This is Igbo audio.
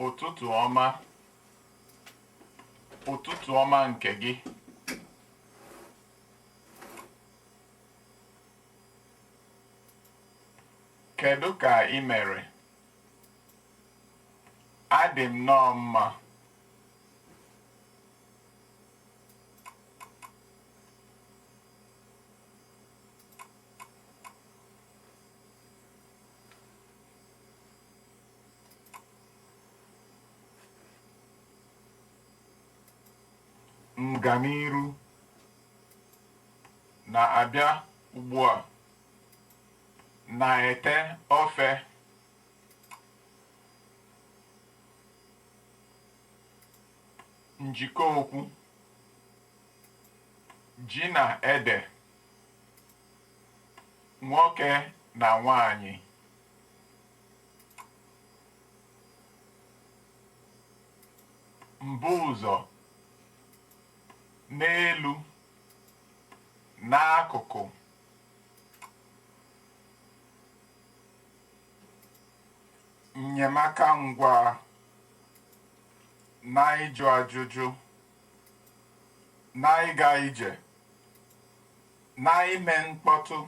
Ụtụtụ ọma. Ụtụtụ ọma nke gị. Kedụ ka ị mere? Adị m nọọ mma. Nganiru na-abịa ugbu a. Na-ete ofe. Njikọ okwu. Ji na ede. Nwoke na nwaanyị. Mbuụzọ. N'elu. N'akụkụ. Nnyemaka ngwaa. Na ịjụ ajụjụ. Na ịga ije. Na ime mkpọtụ.